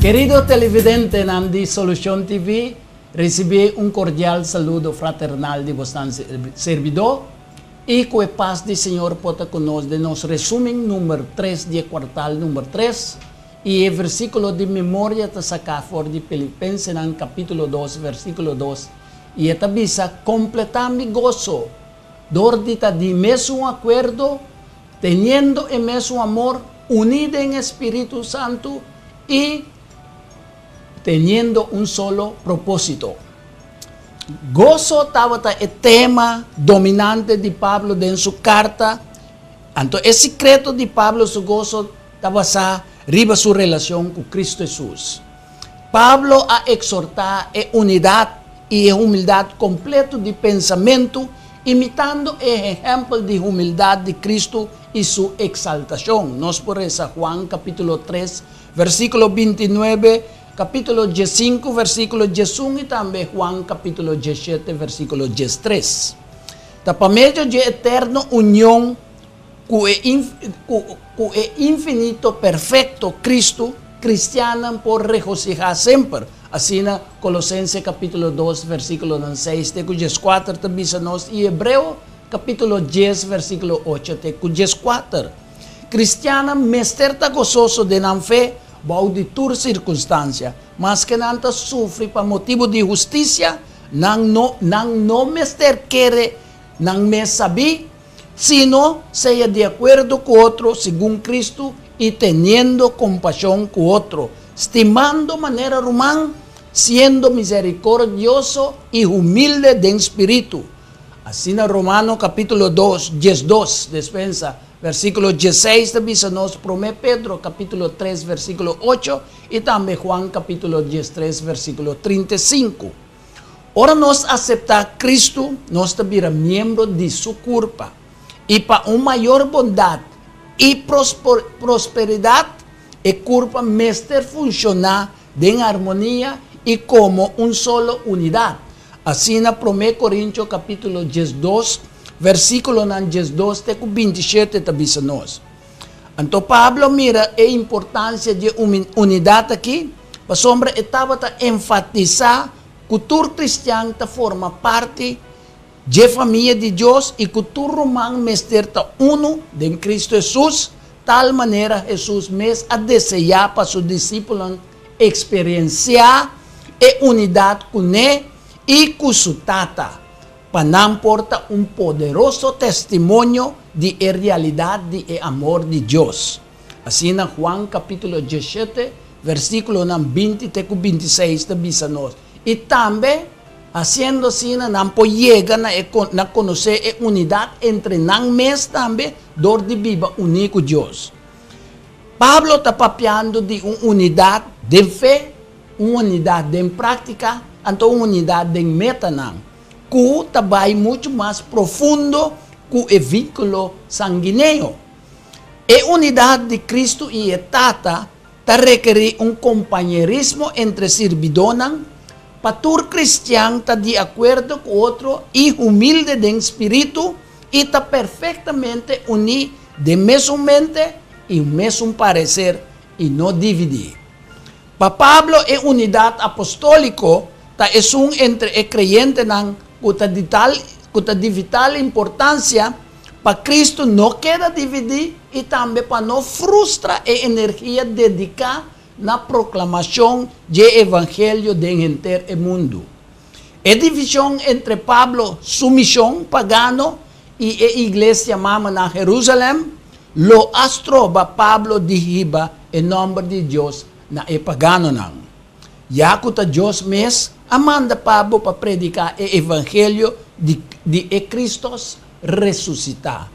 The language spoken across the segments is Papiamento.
Kerido televidentenan di Solucion TV, ricibi un cordial saludo fraternal di bosnan servidor y cu e paz di Señor por ta cu nos den nos resumen number tres di e cuartal number tres y e versiculo di memoria ta saca for di Filipensenan capitulo dos versiculo dos y e ta bisa, Completa mi gozo dor di ta di mesun acuerdo, Teniendo e mesun amor, uní den e Spiritu Santu i teniendo un solo propósito. Goso tabata e tema dominante di Pablo den su karta, anto e sikreto di Pablo su goso ta basá riba su relashon ku Kristu Hesus. Pablo a eksortá e unidat i e humildat kompletu di pensamentu, imitando e ehèmpel di humildat di Kristu i su eksaltashon. Nos por resa Juan kapítulo tres, versíkulo bintinuebe, kapítulo diesinku, versíkulo diesun i tambe Juan kapítulo diesshete, versíkulo diestres. Ta pa medio dje eterno union Ku e ku e infinito perfekto Kristu, kristiannan por regosihá semper. Asina Kolosense kapítulo dos versíkulonan seis te ku dieskuater ta bisa nos i Hebreo kapítulo dies versíkulo ocho te ku dieskuater. Kristiannan mester ta gososo den nan fe bou di tur sirkunstansia. Maske nan ta sufri pa motibu di hustisia, nan no nan no mester kere nan mes sabí. Sino, sea di akuerdo ku otro segun Kristu i teniendo kompashon ku otro, stimando manera ruman, siendo miserikordioso i humilde den spiritu. Asina Romano kapítulo dos, diesdos, despensa, versíkulo diesseis ta bisa nos, Promé Pedro kapítulo tres, versíkulo ocho, i tambe Juan kapítulo diestres, versíkulo 35. Ora nos aseptá Kristu, nos ta bira miembro di Su kurpa. I pa un mayor bondat i prosperidat, e kurpa mester funshoná den armonia i komo un solo unidat. Asina Promé Korintio kapítulo diesdos, versíkulonan diesdos te ku bintishete ta bisa nos. Anto Pablo a mira e importansia di e unidat akí, pasobra e tabata enfatisá ku tur kristian ta forma parti dje famia di Dios i ku tur ruman mester ta unu den Kristu Hesus, tal manera Hesus mes a deseá pa su disipelnan eksperensiá e unidat kuné i ku su Tata. Pa nan por ta un poderoso testimonio di e realidat di e amor di Dios. Asina Juan kapítulo diesshete, versíkulonan binti te ku bintiseis ta bisa nos. I tambe, hasiendo asina nan por yega na e na konosé e unidat entre nan mes tambe dor di biba uní ku Dios. Pablo ta papiando di un unidat den fe, un unidat den práktika, anto un unidat den metanan. Ku ta bai muchu mas profundo ku e vínkulo sanguineo. E unidat di Kristu i e Tata ta rekerí un kompañerismo entre sirbidónan, pa tur kristian ta di akuerdo ku otro i humilde den spiritu i ta perfektamente uní den mesun mente i mesun pareser i no dividí. Pa Pablo e unidat apostóliko ta esun entre e kreyentenan ku ta di tal ku ta di vital importansia pa Kristu no keda dividí i tambe pa no frustra e energia dediká na proklamashon dje evangelio den henter e mundu. E divishon entre Pablo su mishon pagano i e iglesia mama na Herúsalèm lo a stroba Pablo di hiba e nòmber di Dios na e paganonan. Ya ku ta Dios mes a manda Pablo pa prediká e evangelio di di e Kristos resusitá,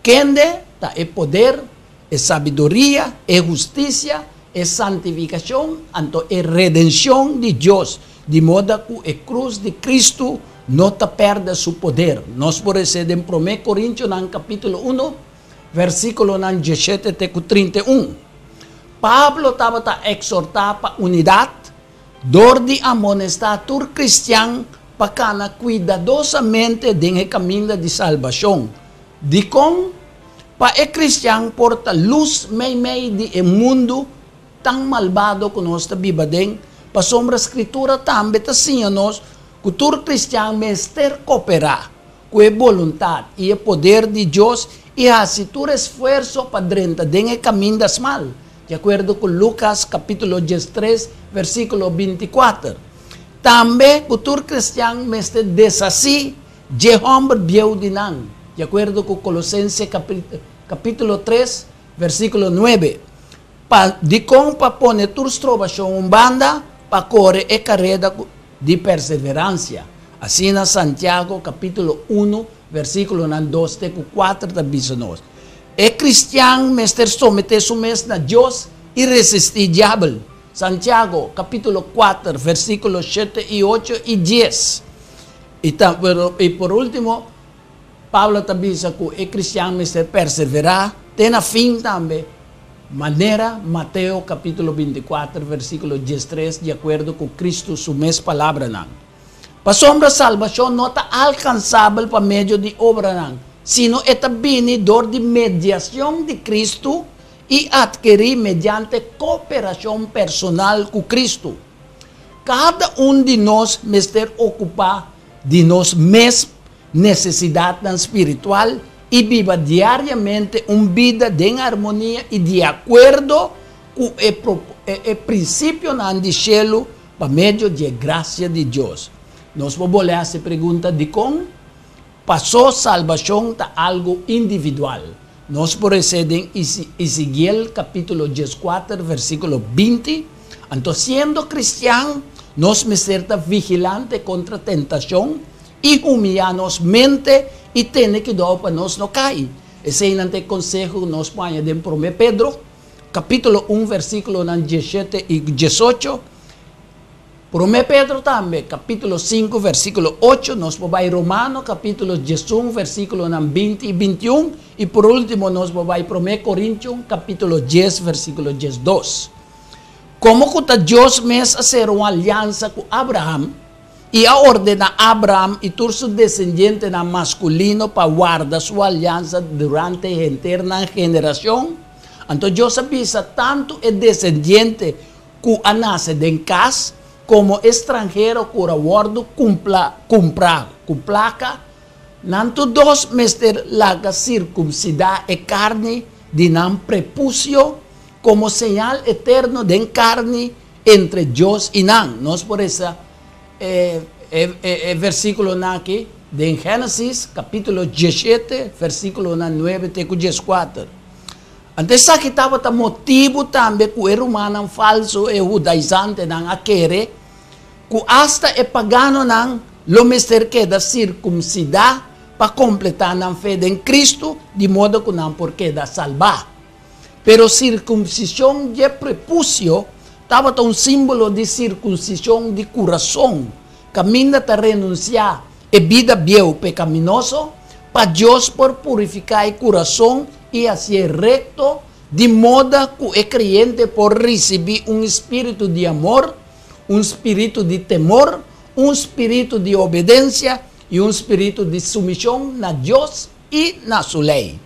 kende ta e poder, e sabiduria, e hustisia, e santifikashon, anto e redenshon di Dios, di moda ku e krus di Kristu no ta pèrdè su poder. Nos por resé den Promé Korintionan kapítulo uno, versíkulonan diesshete te ku 31. Pablo tabata eksortá pa unidat dor di amonestá tur kristian pa kana kuidadosamente den e kaminda di salbashon. Dikon? Pa e kristian por ta lus meimei di e mundu. tan malbado ku nos ta biba aden, pasobra Skritura tambe ta siña nos ku tur kristian mester koperá ku e boluntat i e poder di Dios i hasi tur esfuerso pa drenta den e kaminda smal, di akuerdo ku Lukas kapítulo 13 versíkulo 24. Tambe ku tur kristian mester deshasí dje hòmber bieu di nan, di akuerdo ku Kolosense kapítulo 3 versíkulo 9. Pa dikon pa pone tur strobashon un banda pa kore e kareda di perseveransia. Asina Santiago kapítulo 1 versíkulonan 2 te ku 4 ta bisa nos. E kristian mester someté su mes na Dios i resistí Diabel. Santiago kapítulo 4 versíkulo 7 i 8 i 10. I ta, i por último, Pablo ta bisa ku e kristian mester perseverá te na fin tambe, manera Mateo kapítulo 24 versíkulo 13 di akuerdo ku Kristu su mes palabranan. Pasobra salbashon no ta alkansabel pa medio di obranan, sino e ta bini dor di mediashon di Kristu i atkerí mediante kooperashon personal ku Kristu. Kada un di nos mester okupá di nos mes nesesidatnan spiritual i biba diariamente un bida den armonia i di akuerdo ku e e prinsipionan di shelu pa medio di e grasia di Dios. Nos por bolbe hasi pregunta dikon? Pasó salbashon ta algu individual. Nos por resé den Ezekiel kapítulo 14 versíkulo 20. Anto siendo kristian, nos mester ta vigilante kontra tentashon i humiyá nos mente i tene kuidou pa nos no kai. Eseinan ta e konseho ku nos por haña den Promé Pedro, kapítulo 1, versíkulonan 17 i 18. Promé Pedro tambe, kapítulo 5, versíkulo 8. Nos por bai Romano, kapítulo 11, versíkulonan 20 i 21. I por último, nos por bai Promé Korintio, kapítulo 10, versíkulo 12. Komo ku ta Dios mes a sera un aliansa ku Abraham i a ordená Abraham i tur su desendientenan maskulino pa warda su aliansa durante henter nan generashon, anto Dios a bisa tantu e desendiente ku a nase den kas komo e stranhero ku a wòrdu kumprá ku plaka, nan tur dos mester laga sirkumsidá e karni di nan prepusio komo señal eterno den karni entre Dios i nan. Nos por resa e e versíkulonan aki den Génesis kapítulo 17, versíkulonan 9 te ku 14. Anto esaki tabata motibu tambe ku e rumannan falsu, e hudaizantenan, a kere ku asta e paganonan lo mester keda sirkumsidá pa kompletá nan fe den Kristu, di moda ku nan por keda salbá. Pero sirkumsishon dje prepusio tabata un símbolo di sirkunsishon di kurason, kaminda ta renunsiá e bida bieu pekaminoso pa Dios por purifiká e kurason i hasié rekto, di moda ku e kreyente por risibí un spiritu di amor, un spiritu di temor, un spiritu di obedensia i un spiritu di sumishon na Dios i na su lei.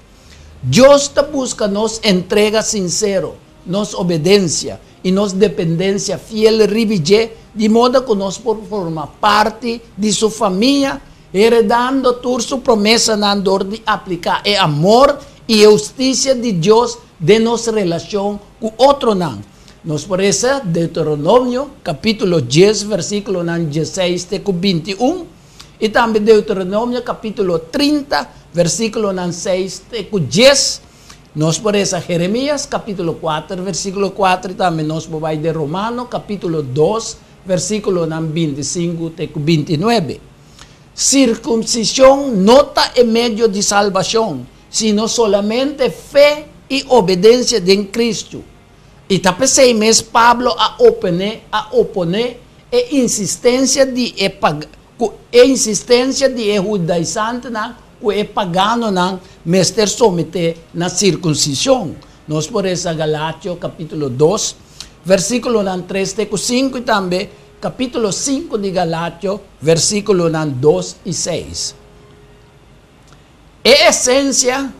Dios ta buska nos entrega sinsero, nos obedensia i nos dependensia fiel riba dje, di moda ku nos por forma parti di su famia, heredando tur su promesanan dor di apliká e amor i e hustisia di Dios den nos relashon ku otronan. Nos por resa Deuteronomio kapítulo 10 versíkulonan 16 te ku 21 i tambe Deuteronomio kapítulo 30 versíkulonan 6 te ku 10. Nos por resa Jeremías kapítulo 4 versíkulo 4 i tambe nos por bai den Romano kapítulo 2 versíkulonan 25 te ku 29. Sirkumsishon no ta e medio di salbashon, sino solamente fe i obedensia den Kristu. I ta p'esei mes Pablo a oponé a oponé e insistensia di e ku e insistensia di e hudaisantenan ku e paganonan mester someté na sirkunsishon. Nos por resa Galatio kapítulo 2, versíkulonan 3 te ku 5 i tambe kapítulo 5 di Galatio, versíkulonan 2 i 6. E esensia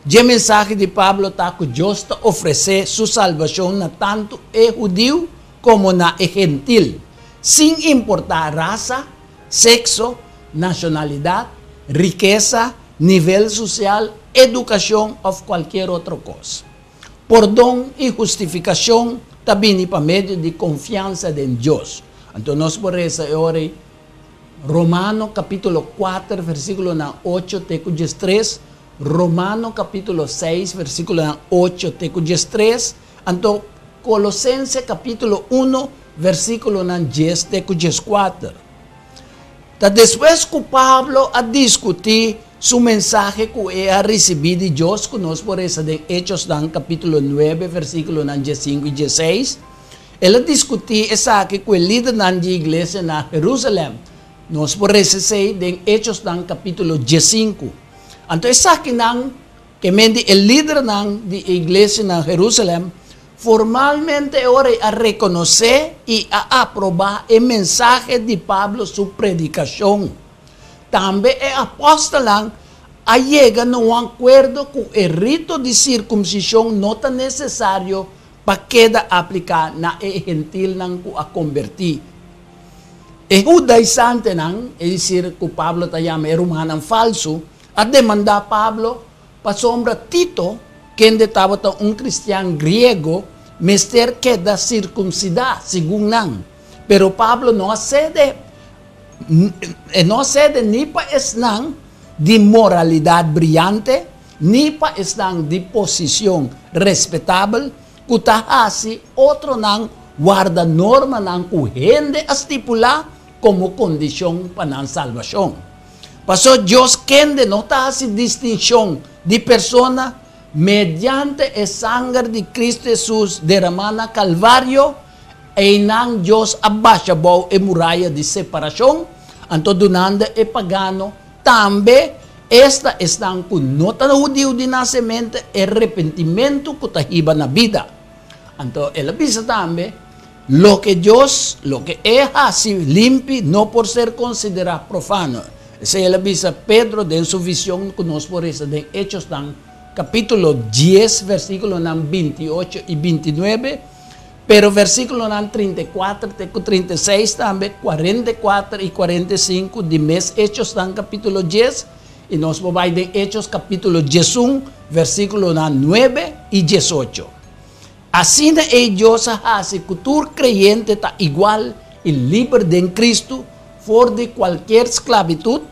Dje mensahe di Pablo ta ku Dios ta ofresé su salbashon na tantu e hudiu komo na e gentil, sin importá rasa, sekso, nashonalidat, rikesa, nivel sosial, edukashon òf kualkier otro kos. Pordon i hustifikashon ta bini pa medio di konfiansa den Dios. Anto nos por resa e ora ei Romano kapítulo kuater versíkulonan ocho te ku diestres, Romano kapítulo seis versíkulonan ocho te ku diestres, anto Kolosense kapítulo uno versíkulonan dies te ku dieskuater. Ta despues ku Pablo a diskutí su mensahe ku e a risibí di Dios ku nos por resa den Echosnan kapítulo nuebe versíkulonan diesinku i diesseis, El a diskutí esaki ku e lidernan di iglesia na Herúsalèm. Nos por resa esei den Echosnan kapítulo diesinku. Anto esakinan, ke men di e lidernan di e iglesia na Herúsalèm, formalmente e ora ei a rekonosé i a aprobá e mensahe di Pablo su predikashon. Tambe e apòstelnan a yega na un akuerdo ku e rito di sirkumsishon no ta nesesario pa keda apliká na e gentilnan ku a kombertí. E hudaisantenan, es desir, ku Pablo ta yama e rumannan falsu, a demandá Pablo pasobra Tito, kende tabata un kristian griego, mester keda sirkumsidá, segun nan. Pero Pablo no a sede, e no a sede ni pa esnan di moralidat briante, ni pa esnan di posicion respetabel cu ta haci otronan warda normanan cu hende a stipula como condicion pa nan salbacion. Paso Dios kende no ta haci distincion di persona, mediante e sanger di Cristo Jesus derama na Calvario, einan Dios a basha bou e muraya di separacion, anto dunando e pagano Tambe, esta esnan ku no ta hudiu di nasementu, e repentimentu ku ta hiba na bida. Anto el a bisa tambe, Loke Dios, loke E hasi limpi no por ser konsiderá profano. Esei el a bisa Pedro den su vision ku nos por resa den Echosnan kapítulo dies versíkulonan bintiocho i bintinuebe. Pero versíkulonan 34 te ku 36 tambe, 44 i 45 di mes Echosnan kapítulo dies, i nos por bai den Echos kapítulo diesun, versíkulonan nuebe i diesocho. Asina ei Dios a hasi ku tur kreyente ta igual i liber den Kristu for di kualkier sklabitut,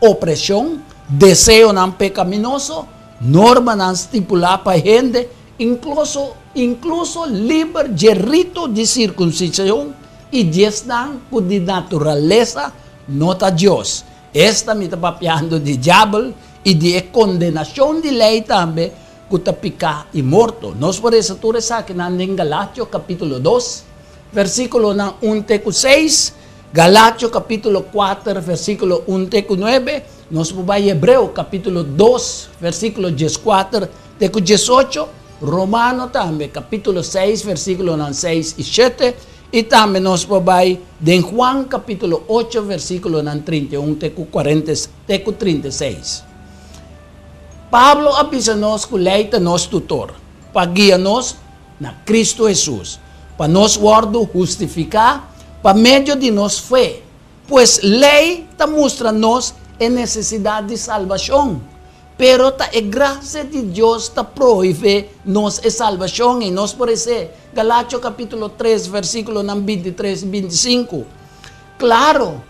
opreshon, deseonan pekaminoso, normanan stipulá pa hende, Inkluso inkluso liber dje rito di sirkunsishon i djesnan ku di naturalesa no ta Dios. Esta mi ta papiando di diabel i di e kondenashon di lei tambe ku ta piká i morto. Nos por resa tur esakinan den Galatio kapítulo dos, versíkulonan un te ku seis, Galatio kapítulo kuater, versíkulo un te ku nuebe, nos por bai Hebreo kapítulo dos, versíkulo dieskuater Te ku diesocho, Romano tambe, kapítulo seis, versíkulonan seis i shete, i tambe nos por bai den Juan kapítulo ocho, versíkulonan 31 te ku kuarenta te ku 36. Pablo a bisa nos ku lei ta nos tutor pa guia nos na Kristu Hesus, pa nos wòrdu hustifiká pa medio di nos fe. Pues lei ta mustra nos e nesesidat di salbashon. Pero ta e gracia di Dios ta prohibé nos e salbacion ei. Nos por esé Galatio capítulo tres versículonan 23 i 25. Claro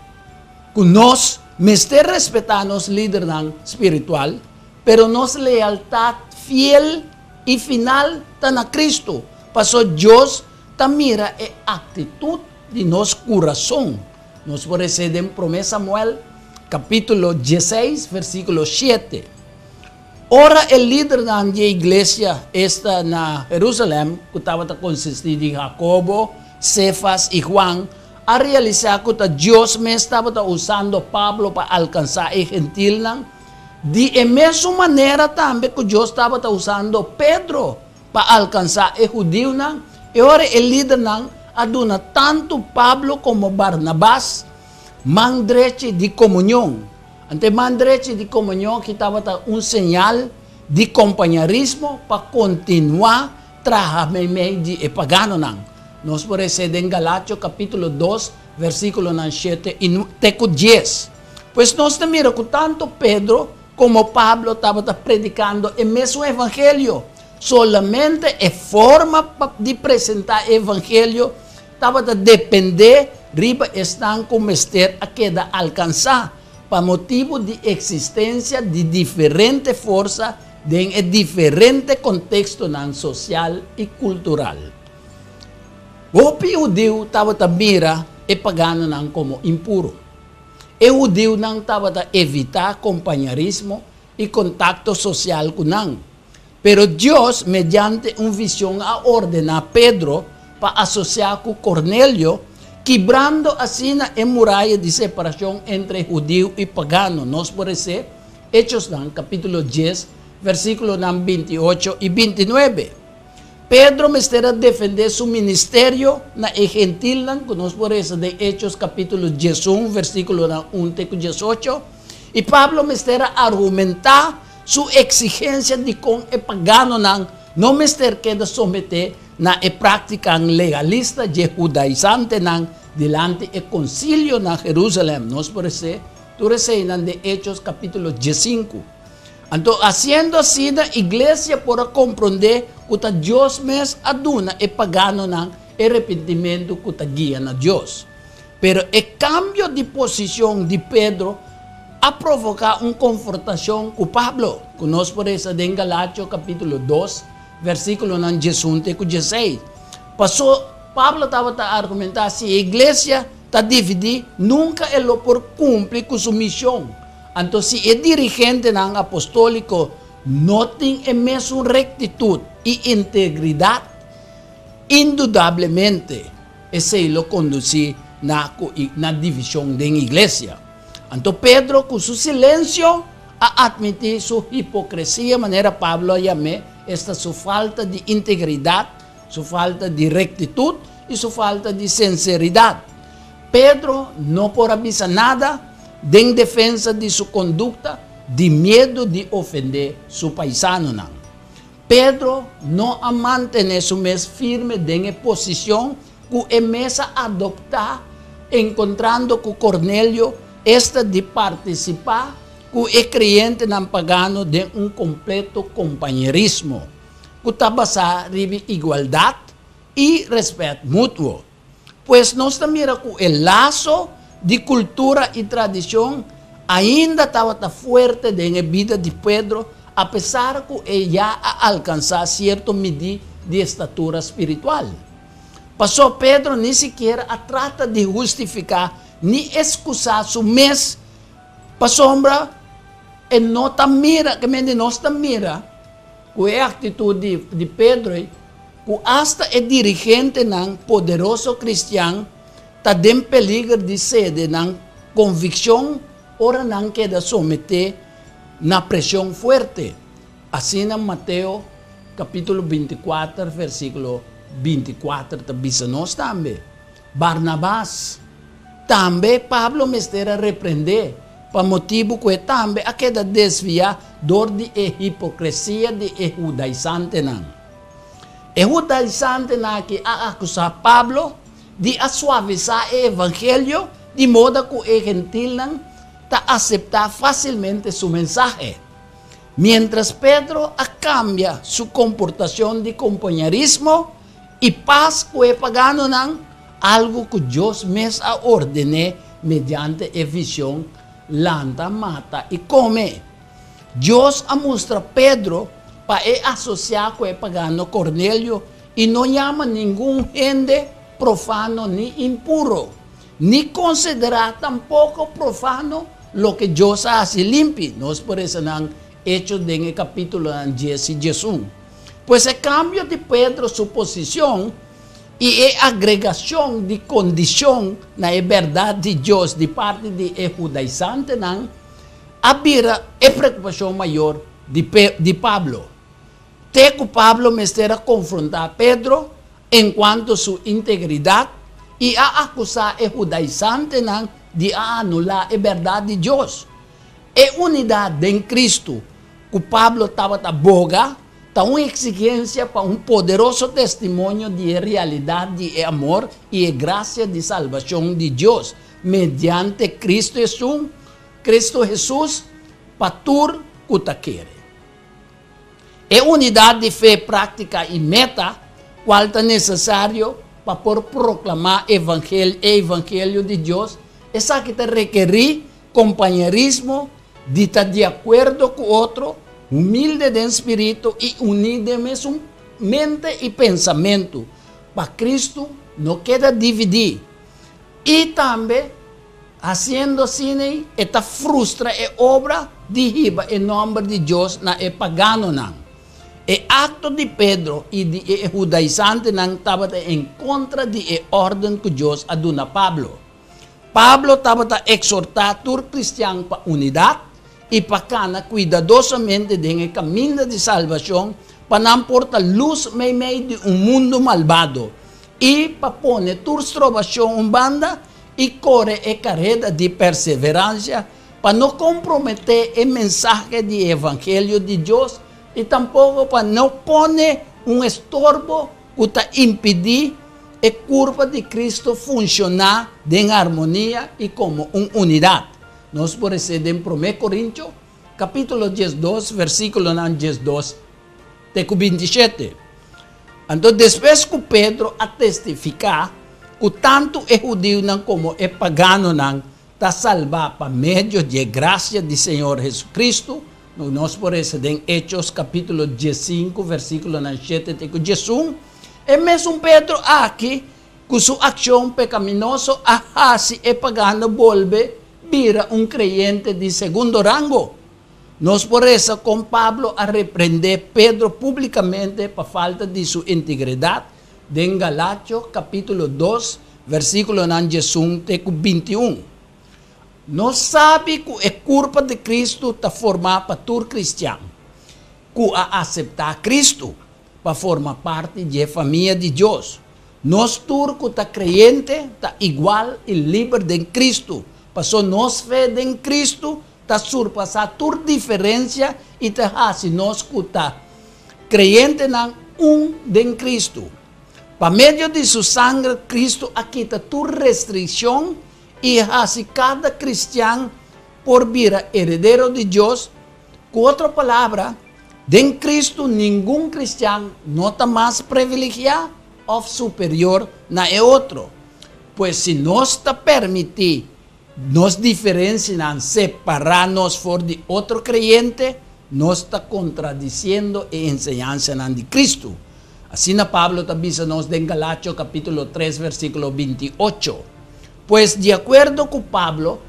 cu nos mester respetá nos lidernan spiritual, pero nos lealtad fiel i final ta na Cristo, paso Dios ta mira e actitud di nos curason. Nos por esé den Promé Samuel kapítulo dieseis versíkulo shete. Ora e lidernan di e iglesia, esta na Herúsalèm, ku tabata konsistí di Hakobo, Sefas i Huan, a realisá ku ta Dios mes tabata usando Pablo pa alkansá e gentilnan, di e mesun manera tambe ku Dios tabata usando Pedro Pa alkansá e hudiunan, e ora e lidernan a duna tantu Pablo komo Barnabas man drechi di komunion. Anto e man drechi di komunion aki tabata un señal di kompañerismo pa kontinuá traha meimei di e paganonan. Nos por lesa den Galatio kapítulo 2, versíkulonan 7 i te ku 10. Pues nos ta mira ku tantu Pedro komo Pablo tabata predikando e mesun evangelio. Solamente e forma di presentá e evangelio tabata dependé riba esnan ku mester a keda alkansá pa motibu di eksistensia di diferente forsa den e diferente kontekstonan sosial i kultural. Hopi hudiu tabata mira e paganonan komo impuru. E hudiunan tabata evitá kompañerismo i kontakto sosial ku nan. Pero Dios, mediante un vision, a ordená Pedro pa asosiá ku Kornelio, kibrando asina e muraya di separashon entre hudiu i pagano. Nos por lesa Echosnan kapítulo 10, versíkulonan 28 i 29. Pedro mester a defendé su ministerio na e gentilnan, ku nos por lesa den Hechos kapítulo 11, versíkulonan 1 te ku 18. I Pablo mester a argumentá su eksigensia di kon e paganonan no mester keda someté na e práktikanan legalista dje hudaisantenan dilanti e konsilio na Jerusalèm. Nos por lesa tur eseinan den Hechos kapítulo 15. Anto, hasiendo asina, iglesia por a komprondé ku ta Dios mes a duna e paganonan e repentimentu ku ta guia na Dios. Pero e kambio di posishon di Pedro a provoká un konfrontashon ku Pablo, ku nos por lesa den Galatio kapítulo 2, versíkulonan 11 te ku 16. Pasó Pablo tabata argumentá si e iglesia ta dividí, nunka e lo por kumpli ku su mishon. Anto si e dirigentenan apostóliko no tin e mesun rektitut i integridat, indudablemente esei lo kondusí na na divishon den iglesia. Anto Pedro ku su silensio a atmití su hipokresia, manera Pablo a yam'é, esta su falta di integridat, su falta di rektitut i su falta di sinseridat. Pedro no por a bisa nada den defensa di su kondukta di miedu di ofendé su paisanonan. Pedro no a mantené su mes firme den e posishon ku e mes a adoptá enkontrando ku Kornelio, esta di partisipá ku e kreyentenan pagano den un kompleto kompañerismo ku ta basá riba igualdat i rèspèt mutuo. Pues nos ta mira ku e laso di kultura i tradishon ainda tabata fuerte den e bida di Pedro apesar ku e ya a alkansá sierto midí di estatura spiritual. Pasó Pedro ni sikiera a trata di hustifiká ni eskusá su mes pasobra e no ta mira, ke mende nos ta mira ku e aktitut di Pedro ei, ku asta e dirigentenan poderoso kristian ta den peliger di sede nan konvikshon ora nan keda someté na preshon fuerte. Asina Mateo kapítulo 24 versíkulo 24 ta bisa nos tambe. Barnabas tambe Pablo mester a reprendé pa motibu ku e tambe a keda desviá dor di e hipokresia di e hudaisantenan. E hudaisantenan aki a akusá Pablo di a suavisá e evangelio di moda ku e gentilnan ta aseptá fásilmente su mensahe. Miéntras Pedro a kambia su komportashon di kompañerismo i pas ku e paganonan, algu ku Dios mes a orden'é mediante e vishon, lanta, mata i kome. Dios a mustra Pedro pa e asosiá ku e pagano Kornelio i no yama ningun hende profano ni impuro, ni konsiderá tampoko profano loke Dios a hasi limpi. Nos por lesa nan Hechos den e kapítulonan 10 i 11. Pues e kambio di Pedro su posishon i e agregashon di kondishon na e bèrdat di Dios di parti di e hudaisantenan a bira e preokupashon mayor di Pablo. Te ku Pablo mester a konfrontá Pedro enkuanto su integridat i a akusá e hudaisantenan di a anulá e bèrdat di Dios. E unidat den Kristu. ku Pablo tabata boga ta un eksigensia pa un poderoso testimonio di e realidat di e amor i e grasia di salbashon di Dios mediante Kristu Hesus, Kristu Hesus, pa tur ku ta kere. E unidat di fe práktika i meta kual ta nesesario pa por proklamá evangelio e evangelio di Dios, esaki ta rekerí kompañerismo di ta di akuerdo ku otro, humilde den spiritu i uní den mesun mente i pensamentu, pa Kristu no keda dividí. I tambe, hasiendo asina e ta frustra e obra di hiba e nòmber di Dios na e paganonan. E akto di Pedro i di e hudaisantenan tabata en kontra di e órden ku Dios a duna Pablo. Pablo tabata eksortá tur kristian pa unidat i pa kana kuidadosamente den e kaminda di salbashon pa nan por ta lus meimei di un mundu malbado i pa pone tur strobashon un banda i kore e kareda di perseveransia pa no komprometé e mensahe di e evangelio di Dios i tampoko pa no pone un estorbo ku ta impidí e kurpa di Kristu funshoná den armonia i komo un unidat. Nos por esei den Promé Korintio, kapítulo 12, versíkulonan 12 te ku 27. Anto despues ku Pedro a testifiká ku tantu e hudiunan komo e paganonan ta salbá pa medio di e grasia di Señor Hesukristu, nos por lesa den Hechos kapítulo 15, versíkulonan 7 te ku 11, e mesun Pedro aki ku su akshon pekaminoso a hasi e pagano bolbe bira un kreyente di segundo rango. Nos por resa kon Pablo a reprendé Pedro públikamente pa falta di su integridat den Galatio kapítulo 2, versíkulonan 11 te ku 21. Nos sabi ku e kurpa di Kristu ta formá pa tur kristian ku a aseptá Kristu pa forma parti di e famia di Dios. Nos tur ku ta kreyente ta igual i liber den Kristu, paso nos fe den Kristu ta surpasá tur diferensia i ta hasi nos ku ta kreyentenan un den Kristu. Pa medio di su sanger Kristu a kita tur restrikshon i hasi kada kristian por bira heredero di Dios. Ku otro palabra, den Kristu ningun kristian no ta mas privilegiá òf superior na e otro. Pues si nos ta permití nos diferensianan separá nos for di otro kreyente, nos ta kontradisiendo e enseñansanan di Kristu. Asina Pablo ta bisa nos den Galatio kapítulo 3 versíkulo 28. Pues di akuerdo ku Pablo,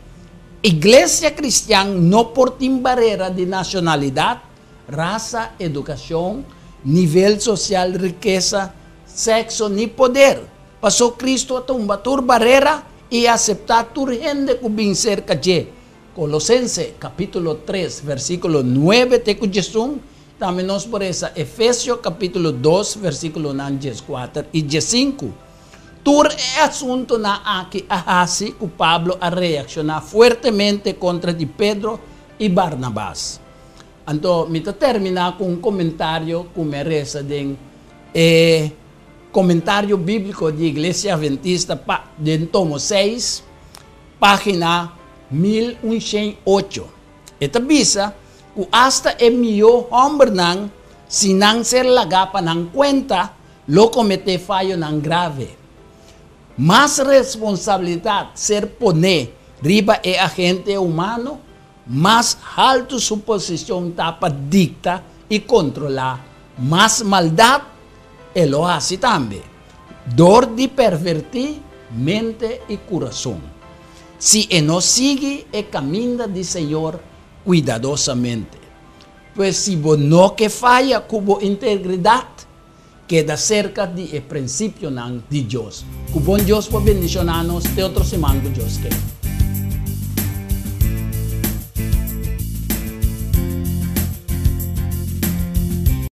iglesia kristian no por tin barera di nashonalidat, rasa, edukashon, nivel sosial, rikesa, sekso ni poder. Pasó Kristu a tumba tur barera i aseptá tur hende ku bin serka dje. Kolosense kapítulo 3 versíkulo 9 te ku 11, tambe nos por lesa Efesio kapítulo 2 versíkulonan 14 i 15. Tur e asuntunan aki a hasi ku Pablo a reakshoná fuertemente kontra di Pedro i Barnabas. Anto mi ta terminá ku un komentario ku mi a resa den e Komentario Bíbliko di Iglesia Adventista pa den tomo 6, página 1108. E ta bisa ku asta e mihó hòmbernan, si nan ser lagá pa nan kuenta, lo kometé fayonan grave. Mas responsabilidat ser poné riba e agente humano, mas haltu su posishon ta pa dikta i kontrolá mas maldat e lo hasi tambe, dor di pervertí mente i kurason, si e no sigui e kaminda di Señor kuidadosamente. Pues si bo no ke faya ku bo integridat, keda serka di e prinsipionan di Dios. Ku bon Dios por bendishoná nos te otro siman ku Dios ke.